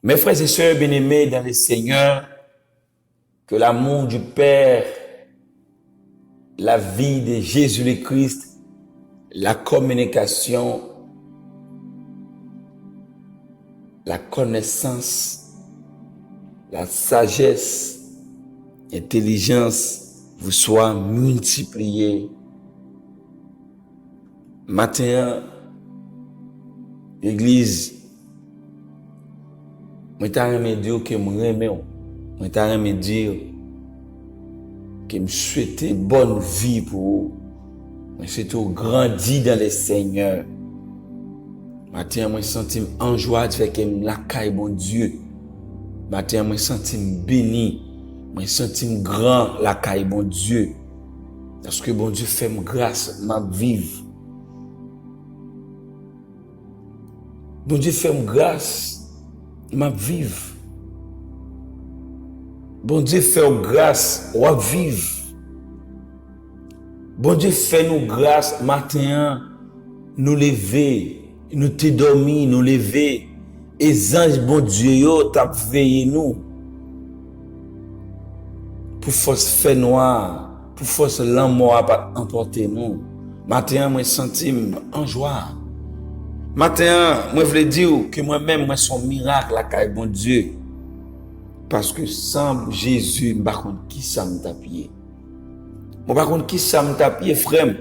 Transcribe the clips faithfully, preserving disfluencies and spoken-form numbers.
Mes frères et sœurs bien-aimés dans le Seigneur, que l'amour du Père, la vie de Jésus le Christ, la communication, la connaissance, la sagesse, l'intelligence vous soit multipliée. Maten an, legliz, mwen ta renmen di w ke m renmen w. Mwen ta renmen di w ke m swete bòn vi pou ou. Mwen swete w grandi dans le Seigneur. Maten an, mwen santi m an jwa di fè ke m lakay Bondye. Maten an, mwen santi m beni. Mwen santi m gran lakay Bondye. Paske Bondye fè m gras, m ap viv. Bondye fè m gras, m ap viv. Bondye fè w gras, w ap viv. Bondye fè nou gras, maten an, nou leve, nou te dòmi, nou leve. E zanj Bondye yo t ap veye nou pou fòs fènwa, pou fòs lanmò a pa t anpòte nou. Maten an, mwen santi m an jwa. Maten an, mwen vle di w ke mwen menm, mwen se yon mirak lakay Bondye. Paske san Jezi, m pa konn kisa m t ap ye. Mwen pa konn kisa m t ap ye, frè m.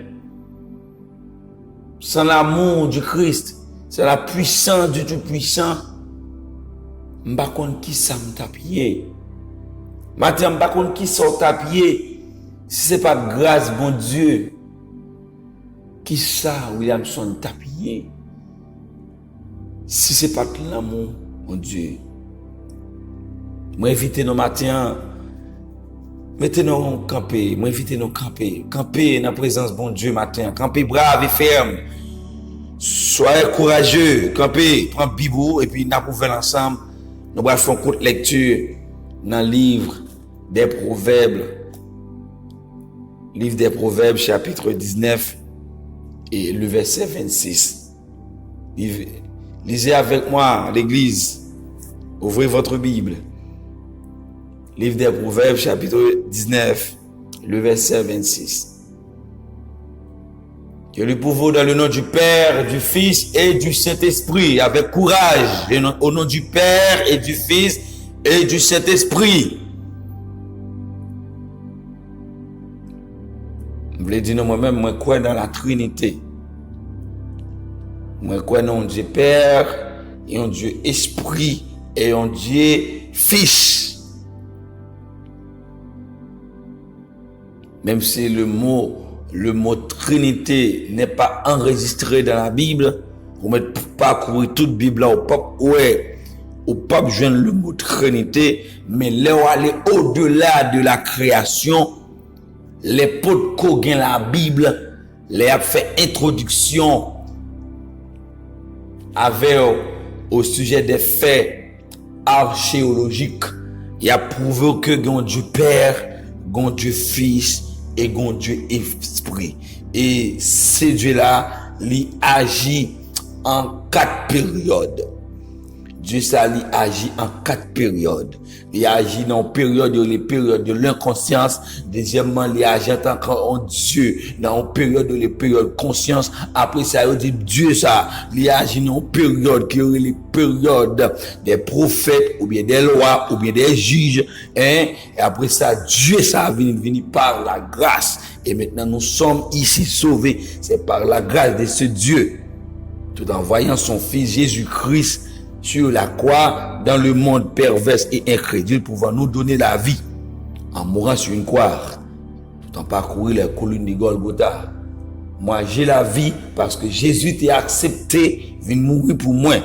Sans l'amour du Christ, sans la puissance du Tout-Puissant, m pa konn kisa m t ap ye. Maten an, m pa konn kisa w t ap ye, si se pa t gras Bondye. Kisa Williamson t ap ye si se pa t lanmou Bondye? Mwen envite nou maten an, mete nou kanpe, mwen envite nou kanpe. Kanpe nan prezans Bondye maten an. Kanpe brav e fèm. Soyez courageux. Kanpe, pran Bib ou, epi n ap ouvè l ansanm. Nou pral fè yon kout lèkti nan liv des Proverbes. Livre des Proverbes, chapitre dix-neuf, et le verset vingt-six. Liv-, lisez avec moi, l'église. Ouvrez votre Bible. Livre des Proverbes, chapitre dix-neuf, le verset vingt-six. Je lis pour vous dans le nom du Père, du Fils et du Saint-Esprit, avec courage, et non, au nom du Père et du Fils et du Saint-Esprit. M vle di nou, mwen menm, mwen kwè nan la Trinité. Mwen kwè nan yon Dye Pè, yon Dye Espri, e yon Dye Fis. Même si le mot, le mot Trinité n'est pas enregistré dans la Bible, ou mèt pakouri tout Bib la, ou p ap wè, ou p ap jwenn le mot Trinité, men lè w ale au-delà de la création, lè potko gen la Bib, lè y ap fè entwodiksyon avè w au sujet des faits archéologiques, y ap pwouve w ke gen yon Dye Pè, gen yon Dye Fis e gen yon Dye Espri. E se Dye la, li aji an kat peryòd. Dye sa, li aji an kat peryòd. Li aji nan yon peryòd yo rele peryòd de lenkonsyans. Dezyèmman, li aji antanke yon Dye nan yon peryòd yo rele peryòd konsyans. Apre sa, yo di Dye sa, li aji nan yon peryòd ke yo rele peryòd des prophètes oubyen des lois oubyen des juges, en. E apre sa, Dye sa vini, vini par la grâce. Et maintenant, nous sommes ici sauvés. C'est par la grâce de ce Dieu, tout en voyant son Fils Jésus-Christ sur la croix dans le monde pervers et incrédule, pouvant nous donner la vie en mourant sur une croix, tout en parcourant les collines de Golgotha. Moi, j'ai la vie parce que Jésus t'a accepté, vin mouri pou mwen.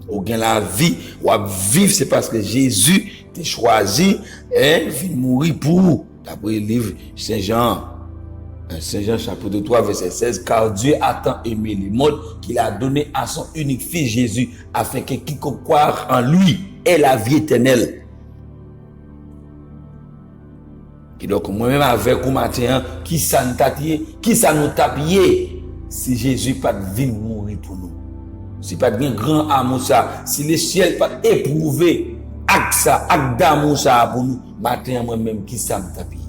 Ou gen lavi, w ap viv, se paske Jezi te chwazi, en, vin mouri pou ou. Dapre liv Sen Jan an. Sen Jan chapit twa, vèsè sèz, car Dieu a tant aimé le monde qu'il a donné à son unique Fils Jésus, afin que quiconque croit en lui ait la vie éternelle. Kidonk, mwen menm avèk ou maten an, kisa n t ap ye? Kisa nou t ap ye si Jezi pa t vin mouri pou nou? Si pa t gen gran amou sa, si lesyèl pa t epwouve ak sa, ak damou sa a pou nou, maten an mwen menm, kisa m t ap ye?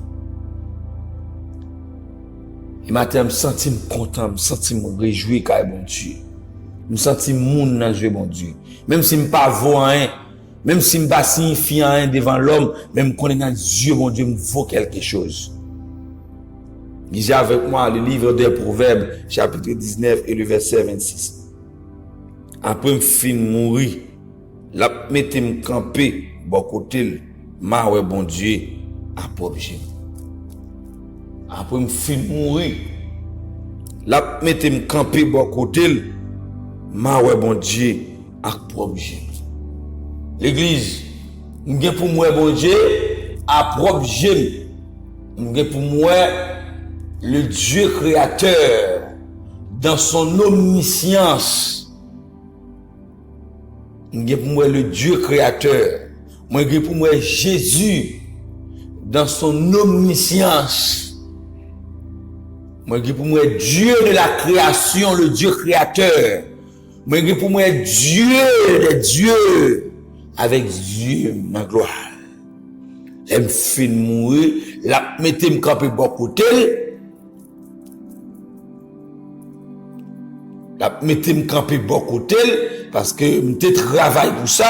E maten an, m santi m kontan, m santi m rejwi kay Bondye. M santi m moun nan je Bondye. Menm si m pa vo anyen, menm si m pa siyifi anyen devan lòm, men m konnen nan zye Bondye m vo quelque chose. Lisez avec moi le livre des Proverbes, chapitre dix-neuf et le verset vingt-six. Apre m fin mouri, l ap mete m kanpe bò kote l, m a wè Bondye a pwòp je m. Apre m fin mouri, l ap mete m kanpe bò kote l, m a wè Bondye ak pwòp je m. Legliz, m gen pou m wè Bondye a pwòp je m. M gen pou m wè le Dieu créateur dans son omniscience. M gen pou m wè le Dieu créateur. Mwen gen pou m wè Jezi dans son omniscience. Mwen gen pou m wè Dieu de la création, le Dieu créateur. Mwen gen pou m wè Dieu des dieux avèk zye m nan glwa. Lè m fin mouri, l ap mete m kanpe bò kote l. L ap mete m kanpe bò kote l, paske m te travay pou sa,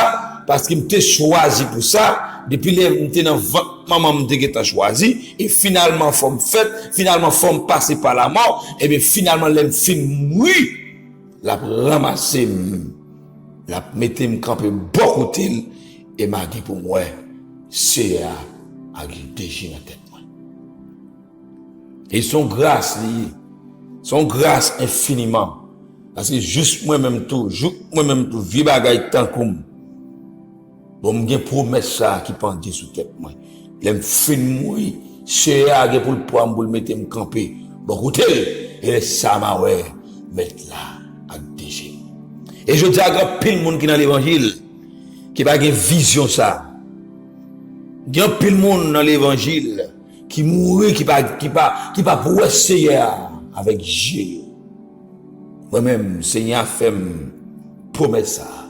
paske m te chwazi pou sa, depi lè m te nan vant manman m, m te gentan chwazi, e finalman fò m fèt, finalman fò m pase pa lamò, ebyen finalman lè m fin mouri, l ap ranmase m, l ap mete m kanpe bò kote l, e m a gen pou m wè Seyè a ak de je nan tèt mwen. E se yon gras li ye. Se yon gras enfiniman. Paske jis mwen menm tou, jouk mwen menm tou, vye bagay tankou m. Bon, m gen pwomès sa a ki pandye sou tèt mwen. Lè m fin mouri, Seyè a gen pou l pran m, pou l mete m kanpe bò kote l. E lè sa a m a wè Mèt la ak de je m. E jodi a, gen anpil moun ki nan levanjil ki pa gen vizyon sa a. Gen anpil moun nan levanjil ki mouri, ki pa, ki pa, ki pa pou wè Seyè a avèk je yo. Mwen menm, Senyè a fè m pwomès sa a.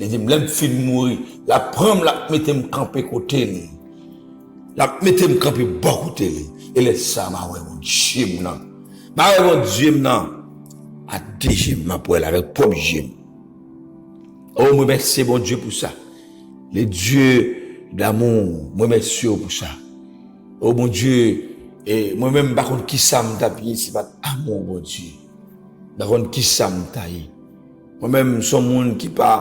Li di m, lè m fin mouri, l ap pran m, l ap mete m kanpe kote l. L ap mete m kanpe bò kote l. E lè sa a, m a wè Bondye m nan. M a wè Bondye m nan. A de je m, m ap wè l avèk pwòp je m. O, m remèsye Bondye pou sa. Le Dieu d'amour, m remèsye w pou sa. O Bondye, e mwen menm, m pa konn kisa m t ap ye si pa t amou Bondye. M pa konn kisa m ta ye. Mwen menm, m se yon moun ki pa,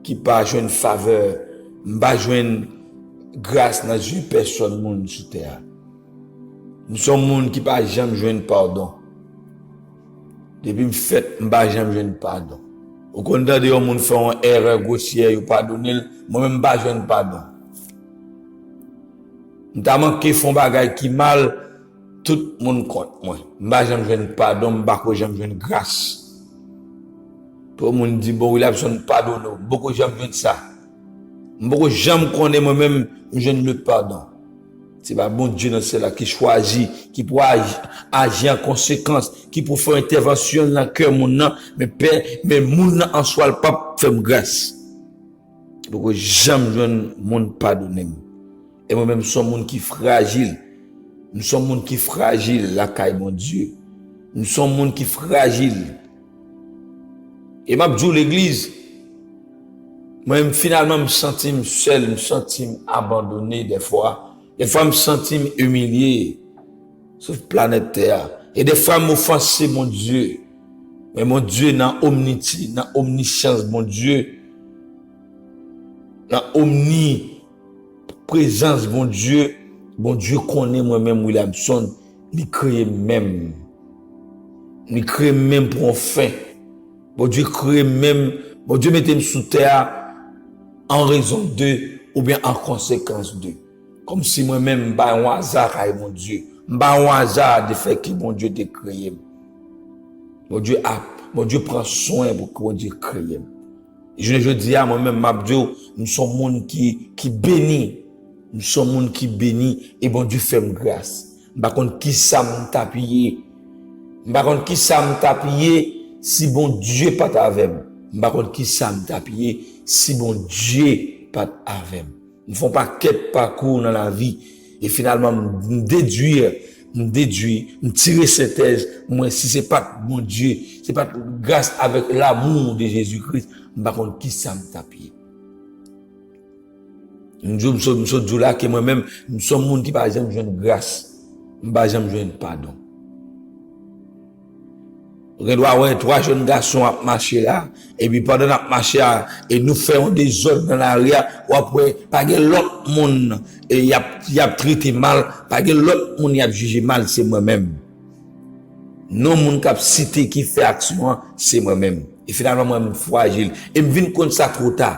ki pa jwenn favè, m pa jwenn gras nan zye pèsòn moun sou tè a. M se yon moun ki pa janm jwenn padon. Depi m fèt, m pa janm jwenn padon. Ou konn tande yon moun fè yon erè gwosyè, yo padone l, mwen menm m pa jwenn padon. M ta manke fè yon bagay ki mal, tout moun kont mwen. M pa janm jwenn padon, m pa ko janm jwenn gras. Pou moun di, bon, Williamson padone w, m poko janm jwenn sa. M poko janm konnen mwen menm, m jwenn le padon. Se pa Bondye nan syèl la ki chwazi, ki pou aji, aji an konsekans, ki pou fè entèvansyon nan kè moun nan, men pè, men moun nan an swa l p ap fè m gras. Poko janm jwenn moun padone m. E mwen menm, m se yon moun ki frajil. M se yon moun ki frajil lakay Bondye. M se yon moun ki frajil. E m ap di w, legliz, mwen menm, finalman, m santi m sèl, m santi m abandone dèfwa. Dèfwa, m santi m imilye sou planèt tè a. E dèfwa, m ofanse Bondye. Men Bondye nan omniti, nan omnisyans Bondye, nan omni prezans Bondye, Bondye konnen mwen menm Williamson, li kreye m menm. Li kreye m menm pou yon fen. Bondye kreye m menm, Bondye mete m sou tè a an rezon de, oubyen an konsekans de. Kòmsi mwen menm m pa yon aza kay Bondye. M pa yon aza de fè ke Bondye te kreye m. Bondye ap, Bondye pran swen pou ke Bondye kreye m. Jounen jodi a, mwen menm, m ap di w, m se yon moun ki, ki beni. M se yon moun ki beni e Bondye fè m gras. M pa konn kisa m t ap ye. M pa konn kisa m t ap ye si Bondye pa t avè m. M pa konn kisa m t ap ye si Bondye pa t avè m. M fè yon pakèt pakou nan lavi. E finalman, m dedwi, m dedwi, m tire sentèz, mwen, si se pa t Bondye, se pa t gras avèk lamou de Jezi Kris, m pa konn kisa m t ap ye. M di w, m sot, m sot di w la ke mwen menm, m se yon moun ki pa janm jwenn gras. M pa janm jwenn padon. Ou gen dwa wè twa jèn gason ap mache la, epi pandan n ap mache a, e nou fè yon dezòd nan lari a, w ap wè, pa gen lòt moun, e y ap, y ap trete mal, pa gen lòt moun y ap jije mal, se mwen menm. Non moun k ap site ki fè aksyon an, se mwen menm. E finalman, mwen, m frajil. E m vin konn sa twò ta.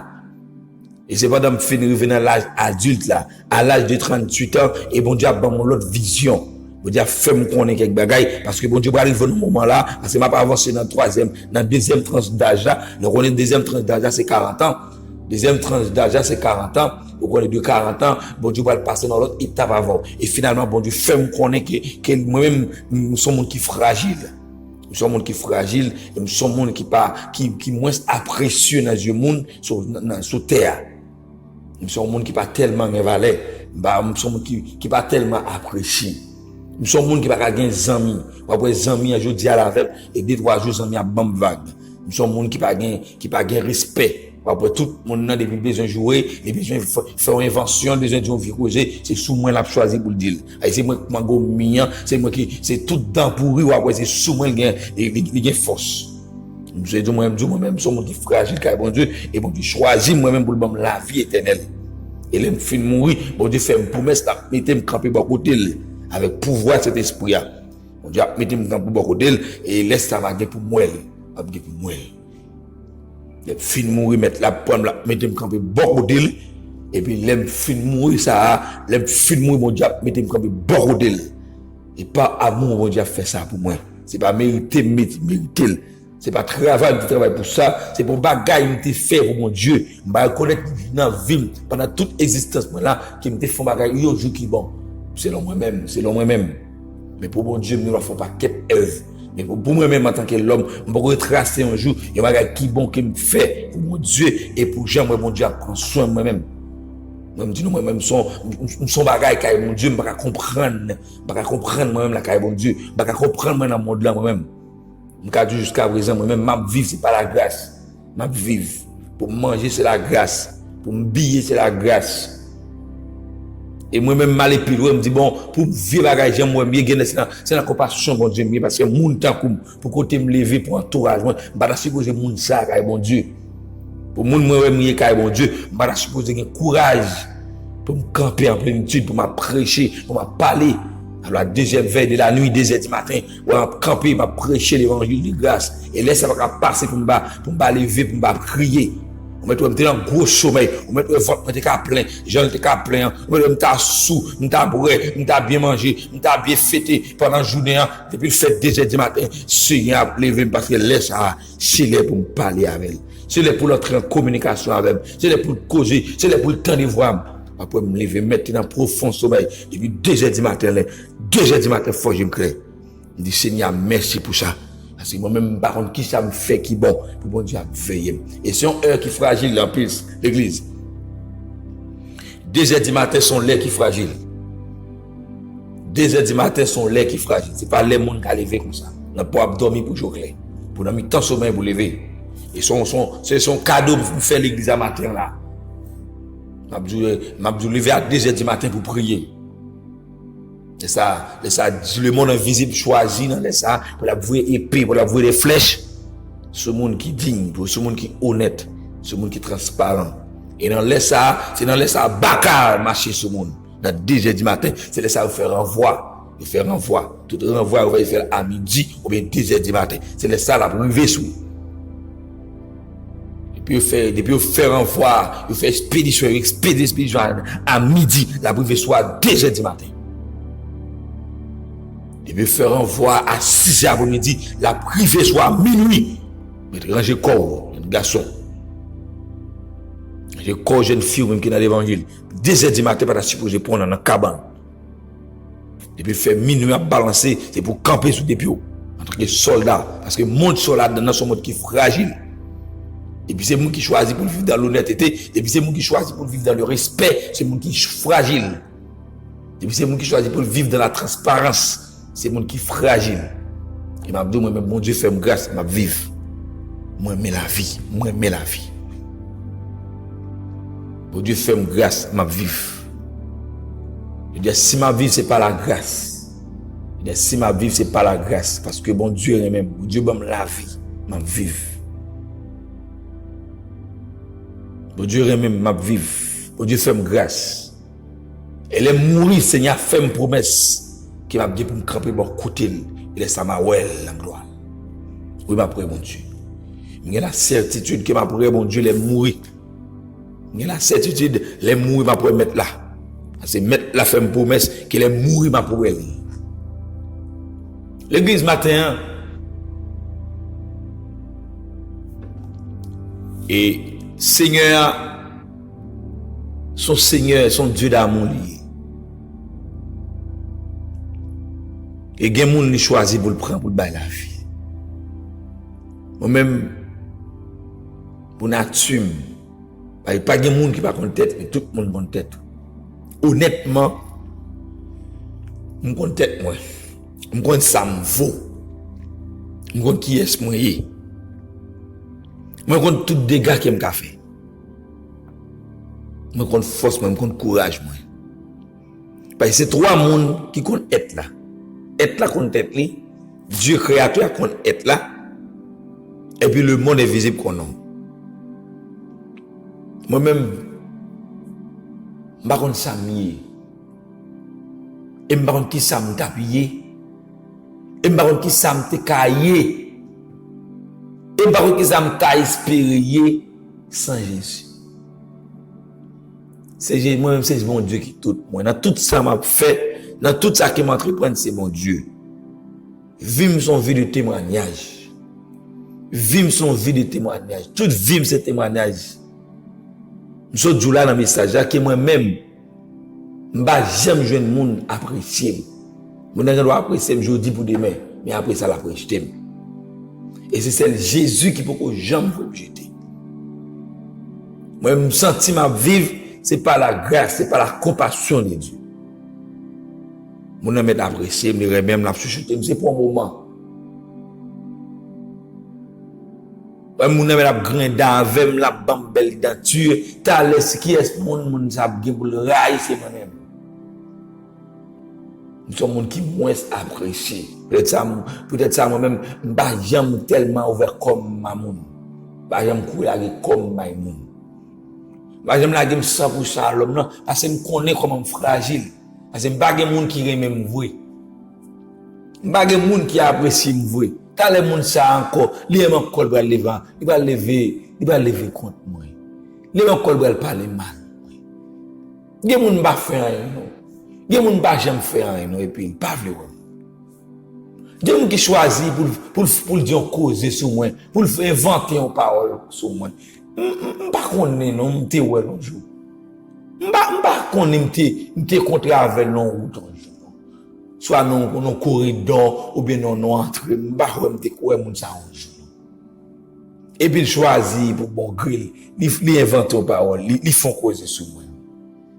E se pandan m fin rive nan laj adilt la, a laj de tranntuit an, e Bondye ap ban m yon lòt vizyon. Bondye ap fè m konnen kèk bagay, paske Bondye pral rive nan moman la, paske m ap avanse nan twazyèm, nan dezyèm tranch daj la. Nou konnen dezyèm tranch daj la, se karant an. Dezyèm tranch daj la, se karant an. Ou konnen de karant an, Bondye pral pase nan lòt etap avè w. E finalman, Bondye fè m konnen ke, ke mwen menm, m se yon moun ki frajil. M se yon moun ki frajil, e m se yon moun ki pa, ki, ki mwens apresye nan zye moun sou, nan, nan, sou tè a. M se yon moun ki pa tèlman gen valè. M pa, m se yon moun ki, ki pa tèlman apresye. M se yon moun ki pa ka gen zanmi. W ap wè zanmi an jodi a l avè m, e de twa jou zanmi an ap ban m vag. M se yon moun ki pa gen, ki pa gen respè. W ap wè tout moun nan depi l bezwen joure, li bezwen fè, fè yon envansyon, l bezwen di yon vye koze, se sou mwen l ap chwazi pou l di l. Ay, se mwen k mango mi an, se mwen ki, se tout dan pouri, w ap wè se sou mwen l gen, li, li, li gen fòs. M se di mwen, m di mwen menm, m se yon moun ki frajil kay Bondye, e Bondye chwazi mwen menm pou l ban m lavi etènèl. E lè m fin mouri, Bondye fè m pwomès l ap mete m kanpe bò kote l, avèk pouvwa Sentespri a. Bondye ap mete m kanpe bò kote l, e lè sa m ap gen pou m wè l, m ap gen pou m wè l. Lè m fin mouri, mèt la ap pran m, l ap mete m kanpe bò kote l. Epi lè m fin mouri sa a, lè m fin mouri, Bondye ap mete m kanpe bò kote l. E pa amou Bondye ap fè sa pou mwen. Se pa merite m meti-, merite l. Se pa travay m te travay pou sa. Se pa yon bagay m te fè pou Bondye. M pa rekonèt nan vi m, pandan tout egzistans mwen la, ke m te fè yon bagay yon jou ki bon. Selon mwen menm, selon mwen menm. Men pou Bondye, m gen dwa fè yon pakèt èv. Men pou, pou mwen menm, antanke lòm, m poko retrase yon jou yon bagay ki bon ke m fè pou Bondye e pou jan m wè Bondye ap pran swen mwen menm. Mwen, m di nou, mwen menm, m se yon, m, m, m se yon bagay kay Bondye, m pa ka konprann, m pa ka konprann mwen menm lakay Bondye, m pa ka konprann mwen nan mond lan mwen menm. M ka di w jiskaprezan, mwen menm, m ap viv, se pa lagras. M ap viv. Pou m manje, se lagras. Pou m biye, se lagras. E mwen menm, m ale pi lwen, m di, bon, pou vye bagay jan m wè m ye, genlè se nan, se nan konpasyon Bondye m ye, paske moun tankou m, pou kote m leve, pou antouraj mwen, m pa ta sipoze moun sa a kay Bondye. Pou moun mwen wè m ye kay Bondye, m pa ta sipoze gen kouraj pou m kanpe an plenitid, pou m ap preche, pou m ap pale. Alò, a dezyèm vèy de la nwi, dezè di maten, wè m ap kanpe, m ap preche levanjil de gras. E lè sa pa ka pase pou m pa, pou m pa leve, pou m pa priye. Ou mèt wè m te nan gwo somèy, ou mèt wè vant mwen te ka plen, jan l te ka plen an, ou mèt wè m ta sou, m ta bwè, m ta byen manje, m ta byen fete pandan jounen an, depi l fè dezè di maten, Senyè ap leve m, paske lè sa a, se lè pou m pale avè l. Se lè pou l antre an kominikasyon avè m. Se lè pou l koze, se lè pou l tande vwa m. Apre m leve, m mèt te nan pwofon somèy. Depi dezè di maten, lè dezè di maten, fò je m klè. M di, Senyè, mèsi pou sa. Paske mwen menm, m pa konn kisa m fè ki bon pou Bondye ap veye m. E se yon è ki frajil anpil, legliz. Dezè di maten se yon lè ki frajil. Dezè di maten se yon lè ki frajil. Se pa lè moun ka leve konsa. Nan pò ap dòmi pou jòklè. Pou nan mitan somèy pou leve. E se yon, se yon, se, se yon kado m fè legliz a maten an la. M ap di w, m ap di w leve a dezè di maten pou priye. Lè sa, lè sa, lemonn envizib chwazi nan lè sa, pou l ap voye epe, pou l ap voye de flèch sou moun ki diy, pou, sou moun ki onèt, sou moun ki transparan. E nan lè sa, se nan lè sa, baka mache sou moun. Nan dezè di maten, se lè sa yo fè ranvwa. Yo fè ranvwa. Tout ranvwa yo fè, yo fè l a midi oubyen dezè di maten. Se lè sa l ap rive sou ou. Depi yo fè, depi yo fè ranvwa, yo fè ekspedisyon, yo ekspedye ekspedisyon a, a midi, l ap rive sou a dezè di maten. Depi yo fè ranvwa a sizè apremidi, l ap rive sou a minwi. Mèt ranje kò w, jèn gason. Ranje kò w, jèn fi, ou menm ki nan levanjil. Dezè di maten pa ta sipoze pran w nan, nan kabann. Depi fè minwi ap balanse, se pou w kanpe sou de pye w. Antanke sòlda, paske mond sa w ladan nan se yon mond ki frajil. Depi se moun ki chwazi pou l viv dans l'honnêteté, depi se moun ki chwazi pou l viv dans le respect, se moun ki frajil. Depi se moun ki chwazi pou l viv dans la transparence, se moun ki frajil. E m ap di w, mwen menm, Bondye fè m gras, m ap viv. Mwen renmen lavi, mwen renmen lavi. Bondye fè m gras, m ap viv. Jodi a, si m ap viv, se pa lagras. Jodi a, si m ap viv, se pa lagras. Paske Bondye renmen m, Bondye ban m lavi, m ap viv. Bondye renmen m, m ap viv. Bondye fè m gras. E lè m mouri, Senyè a fè m pwomès ke m ap gen pou m kanpe bò kote l. E lè sa a, m a wè l nan glwa. Wi, m ap wè Bondye. M gen lasètitid ke m ap wè Bondye lè m mouri. M gen lasètitid, lè m mouri, m ap wè Mèt la. Paske Mèt la fè m pwomès ke lè m mouri, m ap wè l. Legliz, maten an, e Senyè a, se yon Senyè, se yon Dye damou li ye. E gen moun li chwazi pou l pran, pou l bay lavi. Mwen menm, pou nati m, pa, pa gen moun ki pa konn tèt li, tout moun konn tèt ou. Onètman, m konn tèt mwen. M konn sa m vo. M konn kiyès mwen ye. Mwen konn tout dega ke m ka fè. Mwen konn fòs mwen, m konn kouraj mwen. Paske se twa moun ki konn èt la. Èt la konn tèt li, Dye kreyatè a konn èt la, epi le monde invisible konn non. Mwen menm, m pa konn sa m ye. E m pa konn ki sa m t ap ye. E m pa konn ki sa m te ka ye. E m pa konn ki sa m ta espere ye san Jezi. Se Je-, mwen menm, se Bondye ki tout mwen. Nan tout sa m ap fè, nan tout sa ke m antreprann, se Bondye. Vi m se yon vi de temwayaj. Vi m se yon vi de temwayaj. Tout vi m se temwayaj. M sot di w la nan mesaj la ke mwen menm, m pa janm jwenn moun apresye m. Moun nan gen dwa apresye m jodi pou demen, men apre sa, l ap rejte m. E se sèl Jezi ki poko janm voye m jete. Mwen, m santi m ap viv, se pa la grâce, se pa la compassion de Dieu. Moun nan mèt apresye m, li renmen m, l ap chouchoute m, se pou yon moman. Lè moun nan mèt ap grenda avè m, l ap ban m bèl danti. Talè, si kiyès moun, moun sa ap gen pou l rayi, se mwen menm. M se yon moun ki mwens apresye. Poutèt sa, m, poutèt sa, mwen menm, m pa janm tèlman ouvè kò m a moun. M pa janm kouri lage kò m bay moun. M pa janm lage m san pou san a lòm, non, paske m konnen kòman m frajil. Paske m pa gen moun ki renmen m vre. M pa gen moun ki apresye m vre. Talè moun sa a ankò, li menm ankò l pral leve, li pral leve, li pral leve kont mwen. Li menm ankò l pral pale mal mwen. Gen moun m pa fè anyen non. Gen moun m pa janm fè anyen non, epi l pa vle wè m. Gen moun ki chwazi pou l, pou l, pou l di yon koze sou mwen, pou l envante yon pawòl sou mwen. M, m, m pa konnen non, m te wè l yon jou. M pa, m pa konnen m te, m te kontre avè l nan yon wout yon jou non. Swa nan, nan yon koridò, oubyen nan, nan yon antre, m pa kwè m te wè moun sa yon jou non. Epi l chwazi pou bon gri l, li, li envante yon pawòl, li, li fè yon koze sou mwen.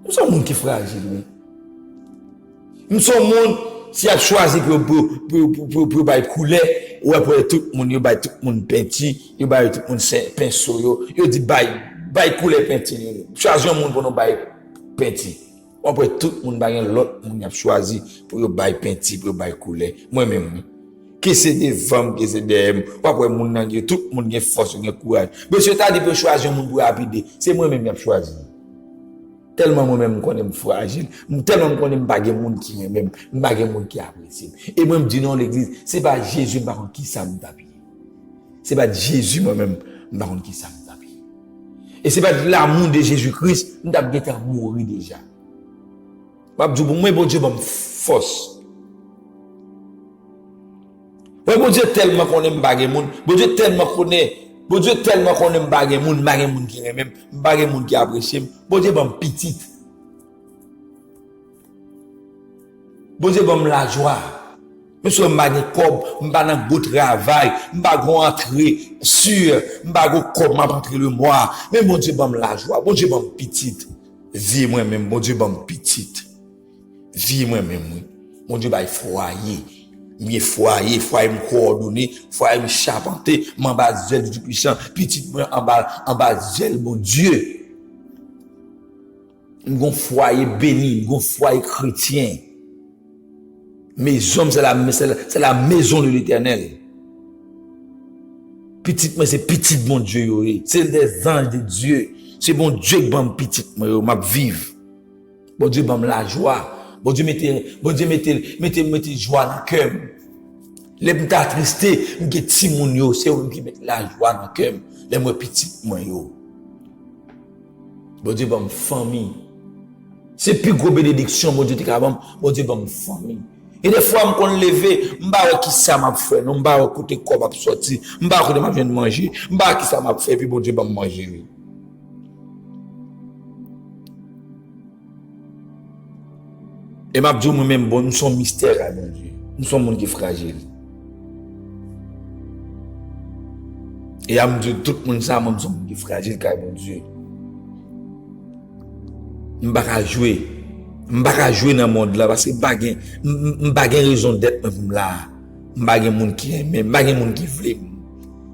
M se yon moun ki frajil, wi. M se yon moun, si y ap chwazi pou yo, pou, pou, pou, pou, pou yo bay koulè, ou wè pou tout moun, yo bay tout moun penti, yo bay tout moun sen-, penso yo, yo di bay, bay koulè penti nou. Chwazi yon moun pou nou bay penti. W ap wè tout moun pa gen lòt moun y ap chwazi pou yo bay penti, pou yo bay koulè. Mwen menm, wi. Ke se devan m, ke se dèyè m. W ap wè moun nan gen, tout moun gen fòs, yo gen kouraj. Mesye ta di pou yo chwazi yon moun pou lapide. Se mwen menm y ap chwazi. Tèlman mwen menm m konnen m frajil, m tèlman m konnen m pa gen moun ki renmen m, m pa gen moun ki apresye m. E mwen m di nan legliz, se pa Jezi m pa konn kisa m t ap ye. Se pa Jezi mwen menm m pa konn kisa m t ap ye. E se pa l'amour de Jésus-Christ, m t ap gentan mouri deja. M ap di w pou mwen, Bondye ban m fòs. Mwen, Bondye tèlman konnen m pa gen moun. Bondye tèlman konnen, Bondye tèlman konnen m pa gen moun, m pa gen moun ki renmen m, m pa gen moun ki apresye m. Bondye ban m pitit. Bondye ban m lajwa. Mesye, m pa gen kòb, m pa nan gwo travay, m pa gen yon antre si, m pa gen kòb, m ap antre lemwa. Men Bondye ban m lajwa, Bondye ban m pitit. Vye mwen menm, Bondye ban m pitit. Vye mwen menm, wi. Bondye bay fwaye. M gen fwaye, fwaye m kowòdone, fwaye m chapante, m anba zèl Toupisan, pitit mwen anba, anba zèl Bondye. M gon fwaye beni, m gon fwaye kretyen. Maison m, c'est la, c'est la, c'est la maison de l'Éternel. Pitit mwen, se pitit Bondye yo ye. Se des anges de Dieu. Se Bondye k ban m pitit mwen yo, m ap viv. Bondye ban m lajwa. Bondye mete, Bondye mete, mete, mete jwa nan kè m. Lè m ta triste, m gen timoun yo, se yo menm ki met lajwa nan kè m. Lè m wè pitit mwen yo. Bondye ban m fanmi. Se pi gwo benediksyon Bondye te ka ban m. Bondye ban m fanmi. E defwa m konn leve, m pa wè kisa m ap fè, non, m pa wè kote kòb ap sòti, m pa wè kote m ap jwenn manje, m pa wè kisa m ap fè, epi Bondye ban m manje, wi. E m ap di w, mwen menm, bon, m se yon mistè kay Bondye. M se yon moun ki frajil. E a m di tout moun sa, mwen, m se yon moun ki frajil kay Bondye. M pa ka jwe. M pa ka jwe nan mond la, paske m pa gen, m, m, m pa gen rezon dèt mwen pou m la. M pa gen moun ki renmen m, m pa gen moun ki vle m.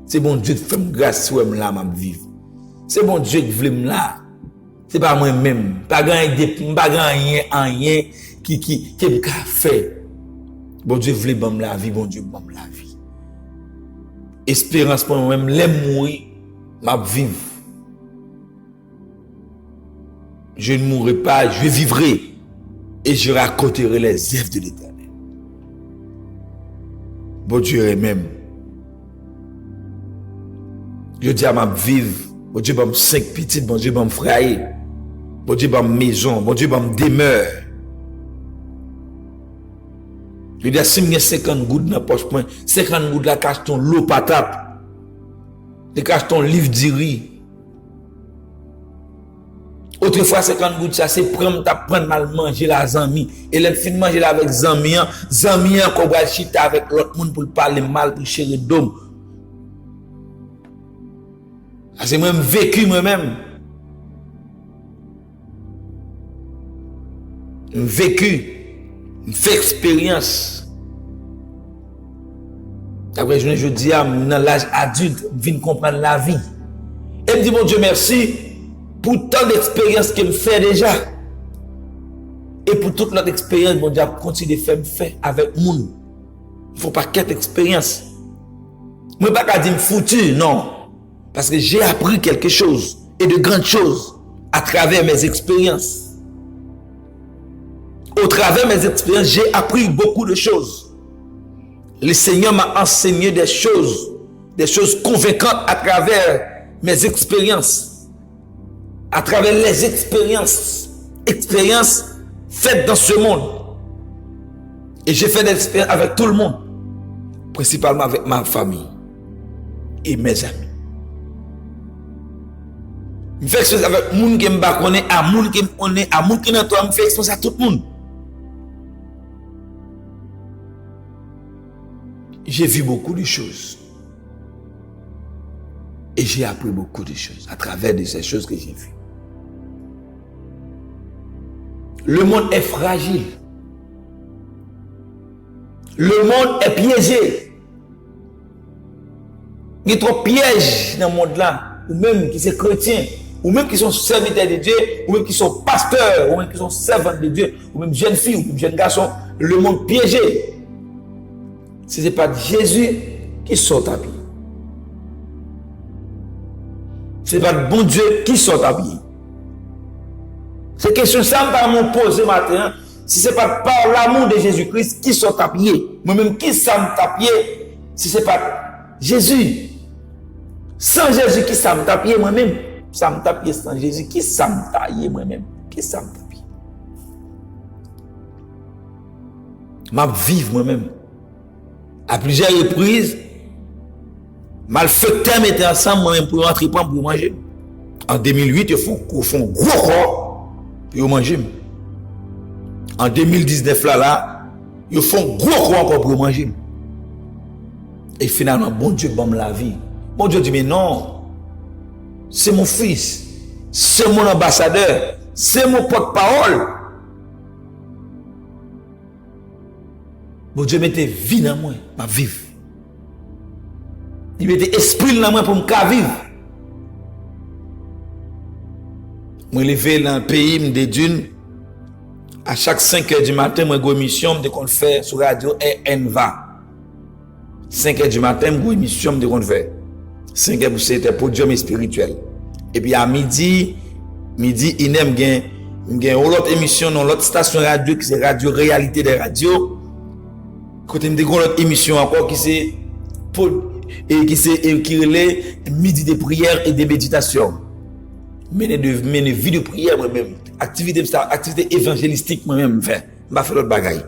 Se Bondye k fè m gras, si w wè m la, m ap viv. Se Bondye k vle m la. Se pa mwen menm. Pa gen anyen de, m pa gen anyen, anyen ki, ki, ke m ka fè. Bondye vle ban m lavi, Bondye ban m lavi. Esperans mwen menm, lè m mouri, m ap viv. Je ne mourrai pas, je vivrai, et je raconterai les œuvres de l'Éternel. Bondye renmen m. Jodi a m ap viv. Bondye ban m senk pitit, Bondye ban m fwaye. Bondye ban m mezon, Bondye ban m demè. Jodi a, si m gen senkant goud nan pòch mwen, senkant goud la ka achte yon lo patat. Li ka achte yon liv diri. Otrefwa, senkant goud sa, se pran m t ap pran m al manje la zanmi. E lè m fin manje la avèk zanmi an, zanmi an ankò pral chita avèk lòt moun pou l pale m mal, pou l chere do m. Paske mwen, m veki mwen menm. M veki, m fè eksperyans. Apre jounen jodi a, m nan laj adilt, m vin konprann lavi. E m di Bondye mèsi pou tan d eksperyans ke m fè deja. E pou tout lòt eksperyans Bondye ap kontinye fè m fè avèk moun. M fè yon pakèt eksperyans. Mwen pa ka di m fouti, non. Parce que j'ai appris quelque chose, et de grandes choses, à travers mes expériences. Au travers mes expériences, j'ai appris beaucoup de choses. Le Seigneur m'a enseigné des choses, des choses convaincantes à travers mes expériences. À travers les expériences, expériences faites dans ce monde. Et j'ai fait des expériences avec tout le monde, principalement avec ma famille et mes amis. M fè eksperyans avèk moun ke m pa konnen, a moun ke m konnen, a moun ki nan twa, m fè eksperyans a tout moun. J'ai vu beaucoup de choses. Et j'ai appris beaucoup de choses à travers de ces choses que j'ai vues. Le monde est fragile. Le monde est piégé. Gen twòp pyèj nan mond la. Ou menm ki se kretyen, ou menm ki se yon sèvitè de Dye, ou menm ki se yon pastè, ou menm ki se yon sèvant de Dye, ou menm jèn fi, ou menm jèn gason, le monde piégé. Si se pa t Jezi, kisa w t ap ye? Si se pa t Bondye, kisa w t ap ye? Se kesyon sa m ta renmen w poze maten an. Si se pa t pa l'amour de Jésus-Christ, kisa w t ap ye? Mwen menm, kisa m t ap ye si se pa t Jezi? San Jezi, kisa m t ap ye mwen menm? Sa m t ap ye san Jezi, kisa m ta ye mwen menm? Kisa m t ap ye? M ap viv mwen menm. A plizyè repriz, malfektè mete ansanm mwen menm pou yo antre pran m pou yo manje m. An de mil uit, yo fè yon, yo fè yon gwo kò pou yo manje m. An de mil diznèf la, la, Yo fè yon gwo kou ankò pou yo manje m. E finalman, Bondye ban m lavi. Bondye di, men non, c'est mon fils, c'est mon ambassadeur, c'est mon porte-parole. Bondye mete vi nan mwen, m ap viv. Li mete espri l nan mwen pou m ka viv. Mwen leve nan peyi m, Dedin. A chak senk è di maten, mwen gen emisyon m te konn fè sou radyo R N V A. Senk è di maten, m gen emisyon m te konn fè. Senk è pou sèt è, Podium Espirityèl. Epi a midi, midi inè, m gen, m gen yon lòt emisyon nan lòt estasyon radyo ki se Radyo Réalité des Radios. Kote m te gen yon lòt emisyon ankò ki se, e ki se, e ki rele Midi de prière et de méditation. Mennen de, mennen vi de priyè mwen menm. Aktivite m sa, aktivite evanjelistik mwen menm m fè. M pa fè lòt bagay.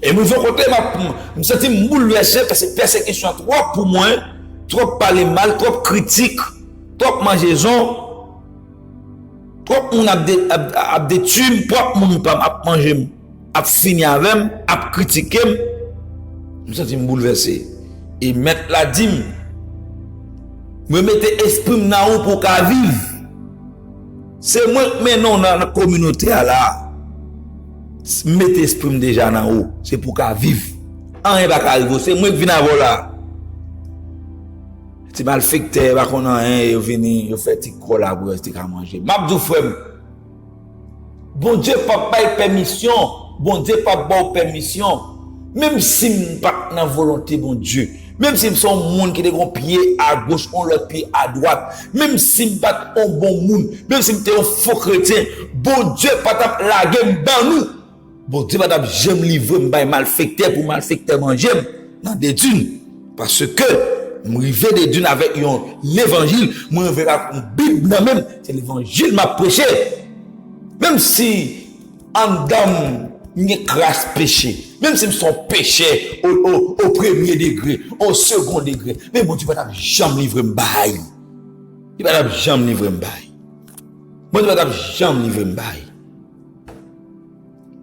E m rive yon kote, m ap, m santi m boulvèse, paske pèsekisyon an twòp pou mwen, twòp pale mal, twòp kritik, twòp manjezon, twòp moun ap, de, ap, ap detwi m, pwòp moun pa m ap manje m, ap fini avè m, ap kritike m. M santi m boulvèse. E mèt la di m, mwen mete espri m nan ou pou w ka viv. Se mwen k mennen w nan, nan kominote a la. M mete espri m deja nan ou. Se pou w ka viv. Anyen pa ka rive w. Se mwen k vin avè w la. Ti malfektè pa konn anyen, yo vini, yo fè ti kò la pou yo te ka manje. M ap di w, frè m, Bondye p ap bay pèmisyon. Bondye p ap ba w pèmisyon. Menm si m pa t nan volonte Bondye, menm si m se yon moun ki te gen yon pye agoch, yon lòt pye adwat, menm si m pa t yon bon moun, menm si m te yon fo kretyen, Bondye pa t ap lage m ban nou. Bondye pa t ap janm livre m bay malfektè pou malfektè manje m nan Dedin. Paske m rive Dedin avèk yon levanjil, mwen rive ak yon Bib nan men m, se levanjil m ap preche. Menm si anndan m, m gen kras peche, menm si m se yon pechè o, o, o premye degre, o segon degre, men Bondye pa t ap janm livre m bay. Li pa t ap janm livre m bay. Bondye pa t ap janm livre m bay.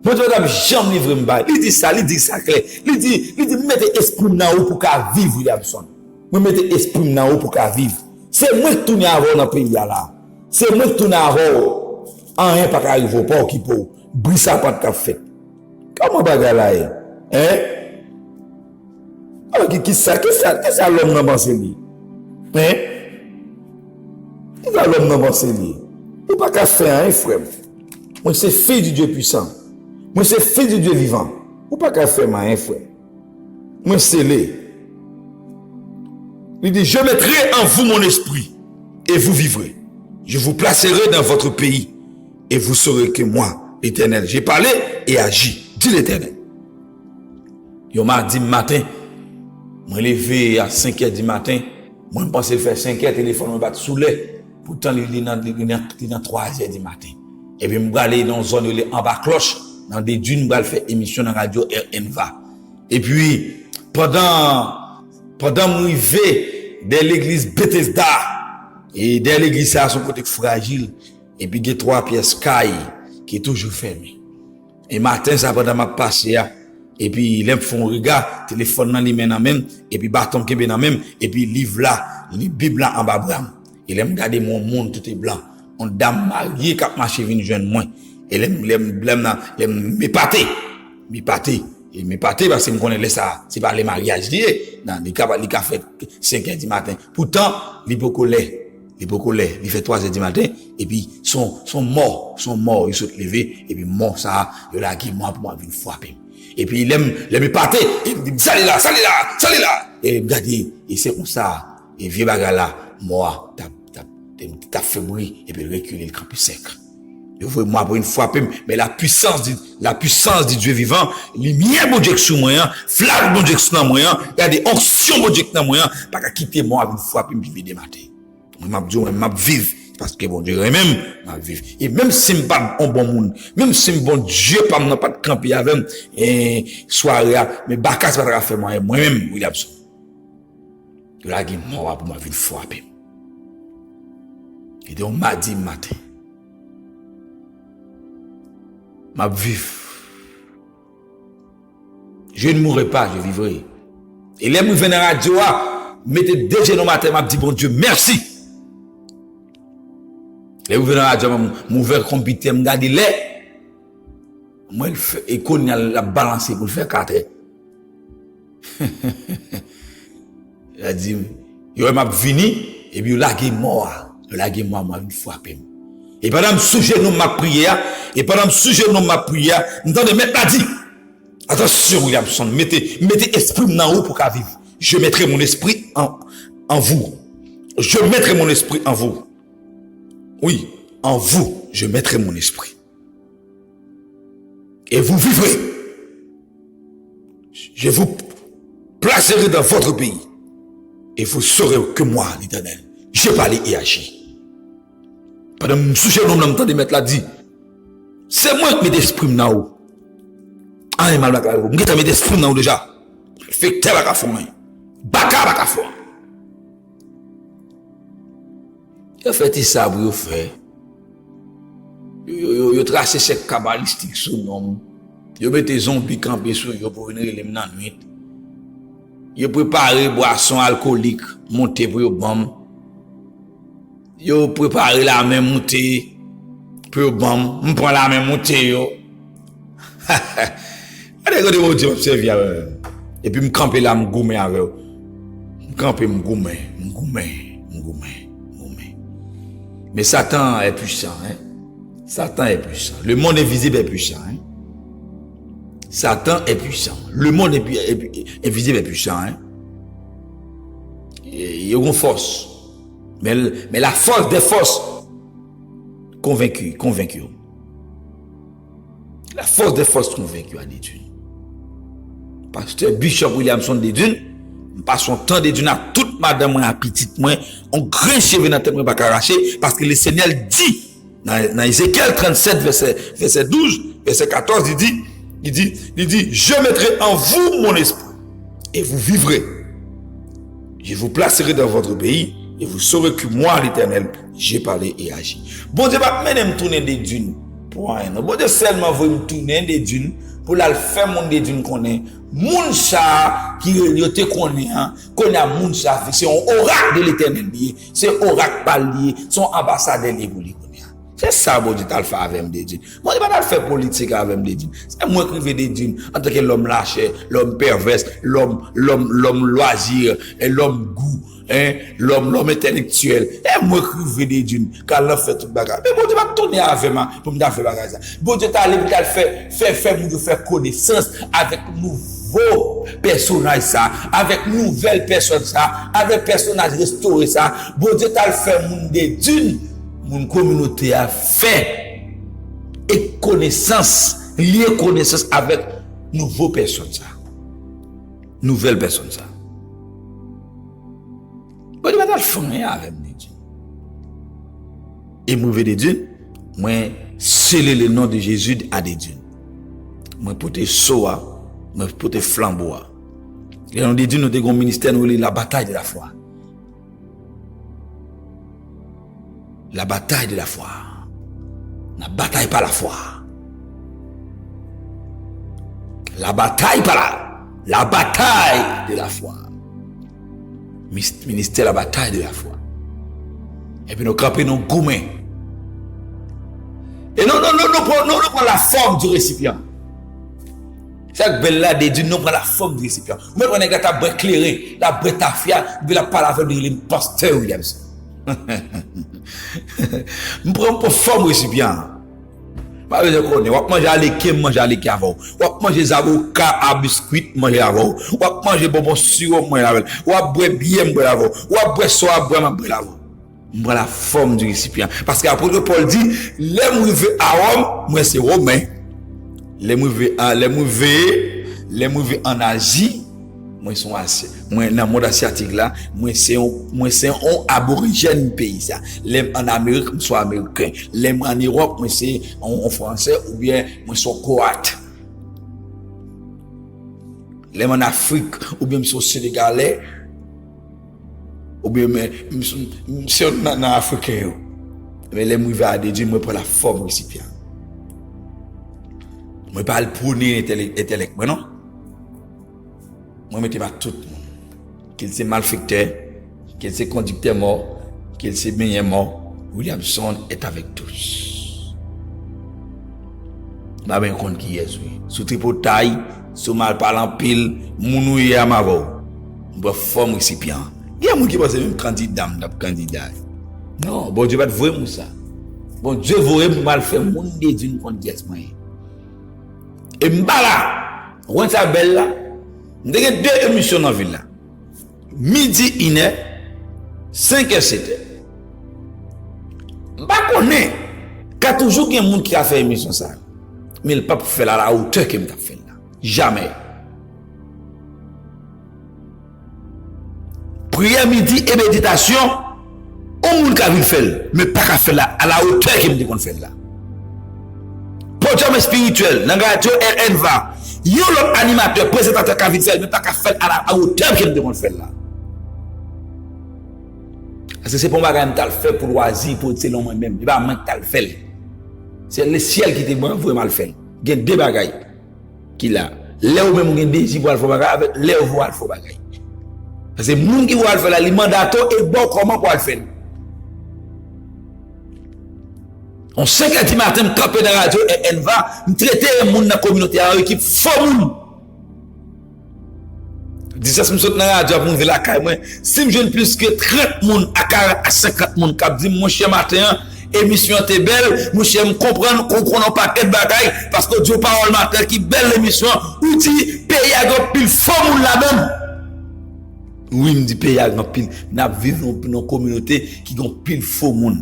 Bondye pa t ap janm livre m bay. Li di sa, li di sa klè. Li di, li di, m mete espri m nan ou pou ka viv, Williamson. Mwen mete espri m nan ou pou ka viv. Se mwen k tounen avè w nan peyi a la. Se mwen k tounen avè w. Anyen pa ka rive w, pa okipe w. Bri sapant k ap fèt. Kòman bagay la ye? Hein? Alò, ki, ki sa, ki sa, ki sa lòm nan panse li? Hein? Ki sa lòm nan panse li? Ou pa ka fè anyen, frè m. Mwen se fis di Dye pwisan. Mwen se fis di Dye vivan. Ou pa ka fè m anyen, frè m. Mwen sele. Li di, je mettrai en vous mon esprit, et vous vivrez. Je vous placerai dans votre pays, et vous saurez que moi, l'Éternel, j'ai parlé et agi, dit l'Éternel. Yon madi maten, mwen leve a senk è di maten, mwen m panse l fè senk è, telefòn mwen bat sou lè. Poutan li, li nan, li nan, li nan twa è di maten. Epi m prale nan yon zòn yo rele Anba Klòch, nan Dedin, m pral fè emisyon nan radyo R N V A. Epi, pandan, pandan m rive dèyè legliz Betesda, e dèyè legliz sa a se yon kote k frajil, epi gen twa pyès kay ki toujou fèmen. E maten sa, pandan m ap pase a, epi lè m fè yon rega, telefòn nan limen nan men m, epi baton m kenbe nan men m, epi liv la, li Bib la anba bra m. E lè m gade m, yon moun tout e blan, yon dam marye k ap mache vin jwenn mwen. E lè m, lè m, lè m nan, lè m epate, m epate, e m epate paske m konnen lè sa a, se pa lè maryaj li ye, nan, li ka, li ka fè senk è di maten. Poutan, li poko lè. Li poko lè, li fè twa zè di maten, epi se yon, se yon mò, se yon mò, yo sot leve, epi mò sa a, yo lage mò a pou mwen vin frape m. Epi lè m, lè m epate, e m di m, "Sa li la, sa li la, sa li la?" E m gade, e se konsa, e vye bagay la, mò a t ap, t ap, t ap fè bri, epi l rekile, l kanpe sèk. Yo voye mò a pou vin frape m, men la puissance du, la puissance du Dieu vivant, limyè Bondye k sou mwen an, flaj Bondye k nan mwen an, gade onksyon Bondye k nan mwen an, pa ka kite mò a vin frape m pi vide maten. Mwen, m ap di w, mwen, m ap viv, paske Bondye renmen m, m ap viv. E menm si m pa t yon bon moun, menm si m, Bondye pa m nan pa t kanpe avè m, e, sware a, men baka sa pa t ka fè m anyen, mwen menm, Williamson. Yo lage mò a pou mwen vin frape m. E te yon madi maten. M ap viv. Je ne mourrai pas, je vivrai. E lè m rive nan radyo a, m mete de jenou m atè, m ap di Bondye mèsi. Lè m rive nan radyo a, m, m ouvè konpitè, m gade lè. M wè l fè, e kounye a l ap balanse pou l fè katè. L a di m, yo wè m ap vini, epi yo lage mò a. Yo lage mò a, mò a vin frape m. E pandan m sou jenou m ap priye a, e pandan m sou jenou m ap priye a, m tande mèt la di, Attention, Williamson, mete, mete espri m nan ou pou ka viv. Je mettrai mon esprit en, en vous. Je mettrai mon esprit en vous. Oui, en vous, je mettrai mon esprit. Et vous vivrez. Je vous placerai dans votre pays. Et vous saurez que moi, l'Éternel, j'ai parlé et agi. Pandan m sou jenou m nan, m tande mèt la di, se mwen ki met espri m nan ou. Anyen mal pa ka rive w. M gentan met espri m nan ou deja. Malfektè pa ka fè w anyen. Baka pa ka fè w anyen. Yo fè ti sa pou yo fè. Yo, yo, yo, yo trase sèk kabalistik sou non m. Yo mete zonbi kanpe sou yo pou vin rele m nan nwit. Yo prepare bwason alkolik monte pou yo ban m. Yo prepare lame moute pou yo ban m. M pran lame moute yo. Gade kote Bondye m ap sèvi avè m. Epi m kanpe la, m goumen avè w. M kanpe, m goumen, m goumen, m goumen, m goumen. Men Satan est puissant, hein. Satan est puissant. Le monde invisible est puissant, hein. Satan est puissant. Le monde est pu-, est pu-, invisible est puissant, hein. E, yo gon fòs. Men, men la force des forces konvenki, konvenki yo. La force des forces konvenki a detwi nou. Pastè Bishop Williamson detwi n. M pase yon tan detwi n ak tout madanm mwen ak pitit mwen. Yon grenn cheve nan tèt mwen pa ka rache, paske Lesenyè di nan, nan Ezekyèl trannsèt, vèsè, vèsè douz, vèsè katòz, li di, li di, li di, Je mettrai en vous mon esprit, et vous vivrez. Je vous placerai dans votre pays, et vous saurez que moi, l'Éternel, j'ai parlé et agi. Bondye pa t mennen m tounen Dedin pou anyen, non. Bondye sèlman voye m tounen Dedin pou l al fè moun Dedin konnen moun sa a ki yo te konnen an, kounye a moun sa a se yon orak de Letènèl li ye, se orak pa l li ye, se yon anbasadè li ye pou li kounye a. Se sa Bondye t al fè avè m Dedin. Bondye pa t al fè politik avè m Dedin. Se mwen k rive Dedin antanke lòm lachè, lòm pèvès, lòm, lòm, lòm lwazi, e lòm gou, en, lòm, lòm entèlektyèl. E mwen k rive Dedin, k al nan fè tout bagay. Men Bondye pa t tounen avè m pou m ta fè bagay sa. Bondye t ale pou l t al fè, fè, fè moun yo fè konesans avèk nouvo pèsonaj sa, avèk nouvèl pèsòn sa, avèk pèsonaj restore sa. Bondye t al fè moun Dedin, moun kominote a fè e konesans, lye konesans avèk nouvo pèsòn sa, nouvèl pèsòn sa. Bondye pa t al fè anyen avè m Dedin. E m rive Dedin, mwen sele le non de Jezi a Dedin. Mwen pote so a, mwen pote flanbo a. E nan Dedin, nou te gen yon ministè nou rele la bataille de la foi. La bataille de la foi. N ap batay pa lafwa. La batay pa la. La bataille de la foi. Mis-, ministè la bataille de la foi. Epi nou kanpe, nou goumen. E nou, nou, nou, nou pran, nou, nou pran la forme du récipient. Sa k bèl la, Dedin, nou pran la forme du récipient. Ou mèt wè nèg la t ap bwè kleren, l ap bwè tafya, epi l ap pale avè m, li rele m pastè Williamson. M pran, m pran fòm resipyan an. Pa bezwen konnen. W ap manje aleke, m manje aleke avè w. W ap manje zaboka a biskwit, m manje avè w. W ap manje bonbon siwo, m manje avè l. W ap bwè byè, m bwè l avè w. W ap bwè so a, bwè, m ap bwè l avè w. M pran la forme du récipient. Paske apot Pòl di, lè m rive a Wòm, mwen se Women. Lè m rive a, lè m rive, lè m rive ann Azi, mwen se yon Asya-, mwen nan mond asyatik la, mwen se yon, mwen se yon aborijèn peyi sa. Lè m ann Amerik, m se yon Ameriken. Lè m ann Ewòp, mwen se yon, yon Fransè oubyen mwen se yon Kwoat. Lè m ann Afrik, oubyen m se yon Senegalè, oubyen m, m, m se yon nan, nan Afriken yo. Men lè m rive a Dedin, mwen pran la forme resipyan. Mwen pa al pwone entèlèk, entèlèk mwen, non. Mwen mete m ak tout moun. Ke l se malfektè, ke l se kondiktè mò, ke l se benyè mò, Williamson est avec tous. M pa bezwen konn kiyès ou ye. Si w tripotay, si w mal pale anpil, moun ou ye a m avè w. M pran fòm resipyan an. Gen moun ki panse menm kandida m t ap kandida. Non, Bondye pa t voye m pou sa. Bondye voye m pou m al fè moun de Dye konn kiyès mwen ye. E m pa la. Ou konn sa bèl la? M te gen de emisyon nan vil la. Midi, inè, senkè, setè. M pa konnen. Ka toujou gen moun ki ka fè emisyon sa. Men l p ap fè l a la wotè ke m t ap fè l la. Jamè. Priyè midi e meditasyon, yon moun ka vin fè l, men pa ka fè l a, a la wotè ke m te konn fè l la. Podium espirityèl, nan radyo R N V A, yon lòt animatè, prezantatè ka vin fè l, men pa ka fè l a la, a wotè ke m te konn fè l la. Paske se pa yon bagay m t al fè pou lwazi, pou se non mwen menm. E pa mwen ki t al fè l. Se lesyèl ki te ban, voye m al fè l. Gen de bagay ki la. Lè ou menm ou gen dezi pou al fè yon bagay, avèk lè ou al fè yon bagay. Paske moun ki pou al fè la, li mandate w e ba w kòman pou al fè l. On senkè di maten, m kanpe nan radyo R N V A, m trete moun nan kominote a, yon ekip fo moun. Distans m sot nan radyo a pou m rive lakay mwen, si m jwenn plis ke trant moun, a karant a senkant moun k ap di m, monchè, maten an, emisyon an te bèl, monchè, m konprann, ou konnen yon pakèt bagay, paske w di yon pawòl maten an ki bèl emisyon an, ou di, peyi a gen anpil fo moun ladan l. Wi, m di peyi a gen anpil, n ap viv nan yon, nan yon kominote ki gen anpil fo moun.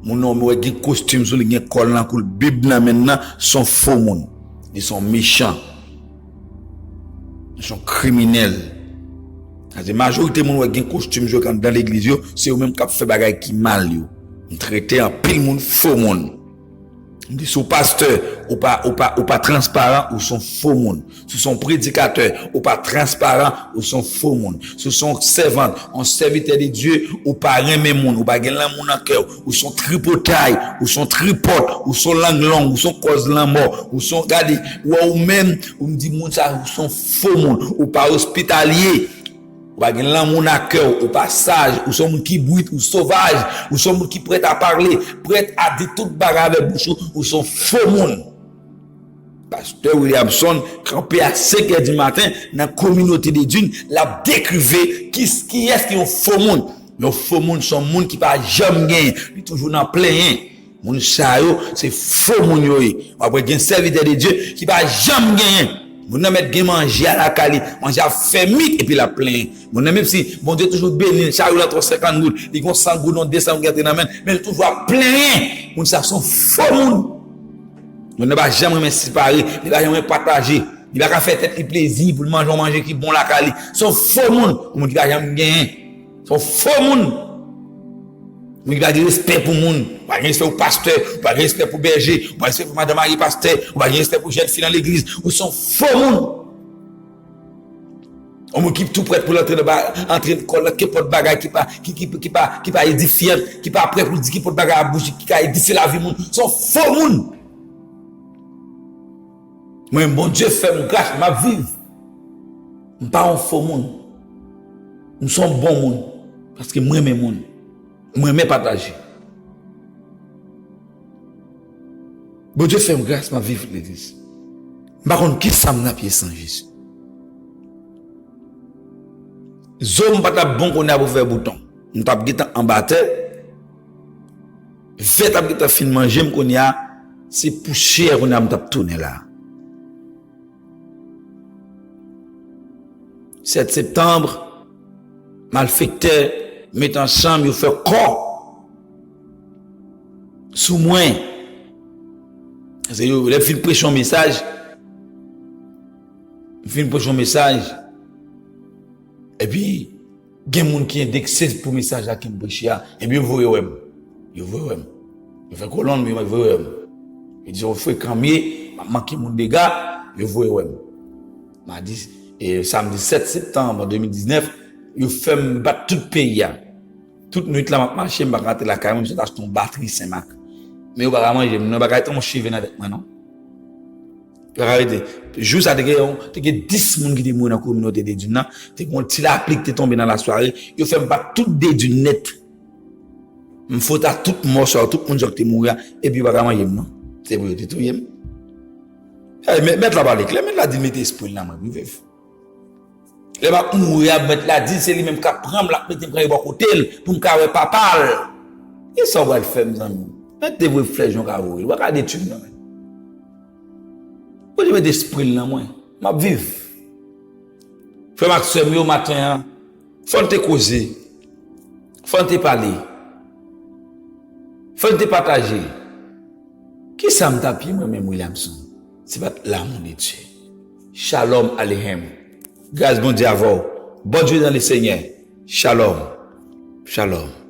Moun nan, ou wè gen kostim sou li, gen kòl nan kou l, bib nan men l nan, se yon fo moun. Li se yon mechan. Se yon kriminèl. Sa se majorite moun wè gen kostim jwe anndan legliz yo, se yo menm k ap fè bagay ki mal yo. M trete anpil moun fo moun. M di, si w pastè, ou pa, ou pa, ou pa transparan, ou se yon fo moun. Si w se yon predikatè, ou pa transparan, ou se yon fo moun. Si w se yon sèvant, yon sèvitè de Dye, ou pa renmen moun, ou pa gen lanmou nan kè w, ou se yon tripotay, ou se yon tripòt, ou se yon lang long, ou se yon kòz lanmò, ou se yon, gade, ou wè ou menm, ou m di moun sa, ou se yon fo moun, ou pa ospitalye, ou pa gen lanmou nan kè w, ou pa saj, ou se yon moun ki brit, ou sovaj, ou se yon moun ki prèt a pale, prèt a di tout bagay avèk bouch ou, ou se yon fo moun. Pastè Williamson kanpe a senkè di maten nan kominote de Dye, l ap dekrive ki, kiyès ki yon fo moun. Yon fo moun se yon moun ki pa janm genyen, li toujou nan plenyen. Moun sa yo, se fo moun yo ye. W ap wè gen sèvitè de Dye ki pa janm genyen. Moun nan mèt gen manje a lakay li, manje a fè mit epi l ap plenyen. Moun nan menm si Bondye toujou beni l, chak jou l antre senkant goud, li gon san goud, yon de san goud ki antre nan men l, men l toujou ap plenyen. Moun sa se yon fo moun. Moun nan pa janm renmen separe, li pa janm renmen pataje. Li pa ka fè tèt li plezi pou l manje yon manje ki bon lakay li. Se yon fo moun, yon moun ki pa janm genyen. Se yon fo moun. Moun ki pa gen respè pou moun. Ou pa gen respè pou pastè, ou pa gen respè pou bèje, ou pa gen respè pou madanm mari pastè, ou pa gen respè pou jèn fi nan legliz. Ou se yon fo moun. Yon moun ki tou prèt pou l antre nan ba-, antre kò l nan kenpòt bagay ki pa, ki, ki, ki pa, ki pa edifyan, ki pa prè pou l di kenpòt bagay a bouch li, ki ka edifye lavi moun. Se yon fo moun. Mwen, Bondye fè m gras, m ap viv. M pa yon fo moun. M se yon bon moun. Paske m renmen moun. M renmen pataje. Bondye fè m gras, m ap viv legliz. M pa konn kisa m t ap ye san Jezi. Zo m pa t ap bon kounye a pou fè bouton. M t ap gentan anba tè. Vè t ap gentan fin manje m kounye a. Se pousyè kounye a m t ap tounen la. Sèt septanm, malfektè met ansanm, yo fè kò sou mwen. Se yo, lè m fin preche yon mesaj, m fin preche yon mesaj, epi gen moun ki endekse pou mesaj la ke m preche a, epi yo voye wè m. Yo voye wè m. Yo fè kolonn, yo voye wè m. Yo di, se yon frekan m ye, m ap manke moun dega, yo voye wè m. Madi, e, samdi sèt septanm de mil diznèf, yo fè m bat tout peyi a. Tout nwit la, m ap mache, m pa ka rantre lakay mwen, m sot achte yon batri Senmak. Men yo pa ka manje m, non, yo pa ka retire yon cheve nan tèt mwen, non. Yo ka rete. Jou sa te gen yon, te gen dis moun ki te mouri nan kominote Dedin nan. Te gen yon ti lapli ki te tonbe nan lasware. Yo fè m bat tout Dedin nèt. M fwot a tout mò sa yo, tout moun sa yo ki te mouri a. Epi yo pa ka manje m non. Se pou yo te touye m. Hey, mèt la pale klè, mèt la di mete espri l nan mwen pou m viv. Lè m ap mouri a, mèt la di se li menm k ap pran m, l ap mete m kanpe bò kote l pou m ka wè papa l. Kisa w pral fè m zanmi? Mèt te voye flèch yon ka voye l. Ou pa ka detwi m non men. Bondye mete espri l nan mwen. M ap viv. Frè m ak sè m yo, maten an, fò n te koze. Fò n te pale. Fò n te pataje. Kisa m t ap ye mwen menm Williamson? Se pa t l'amour de Dieu. Shalom Aleichem. Gras Bondye avè w. Bonne journée dans le Seigneur. Shalom. Shalom.